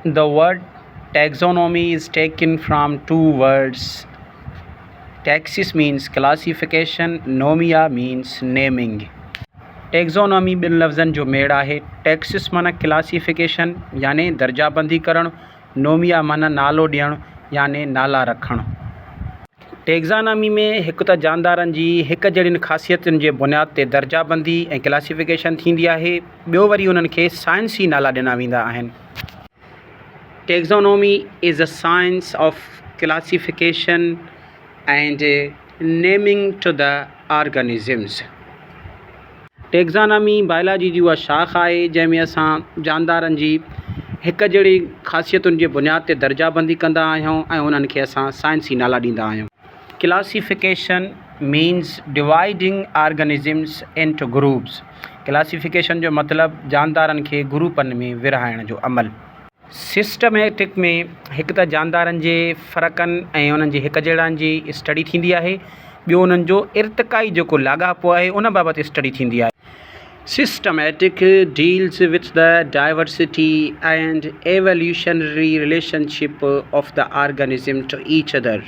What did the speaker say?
The word taxonomy is taken from two words, taxis means classification, nomia means naming. Taxonomy ٻن لفظن جو ميڙ آهي، ٽيڪسس معنيٰ ڪلاسيفڪيشن يعني درجابندي ڪرڻ، نوميا معنيٰ نالو ڏيڻ يعني نالا رکڻ. ٽيڪزانامي ۾ هڪ ته جاندارن جي هڪ جهڙين خاصيتن جي بنياد تي درجابندي ۽ ڪلاسيفڪيشن ٿيندي آهي، ٻيو وري انهن کي سائنسي نالا ڏنا ويندا آهن. Taxonomy is a science of classification and naming to the organisms. Taxonomy biology جي اها شاخ آهي جنهن ۾ اسان جاندارن جي هڪ جهڙي خاصيتن جي بنياد تي درجا بندي ڪندا آهيون ۽ انهن کي اسان سائنسي نالا ڏيندا آهيون. Classification means dividing organisms into groups. Classification جو مطلب جاندارن کي گروپن ۾ ورهائڻ جو عمل. سسٽميٽڪ ۾ هڪ ته جاندارن جي فرقن ۽ انهن جي هڪ جهڙائين جي اسٽڊي ٿيندي آهي، ٻيو انهن جو ارتقائي جيڪو لاڳاپو آهي ان بابت اسٽڊي ٿيندي آهي. Systematic deals with the diversity and evolutionary relationship of the organism to each other.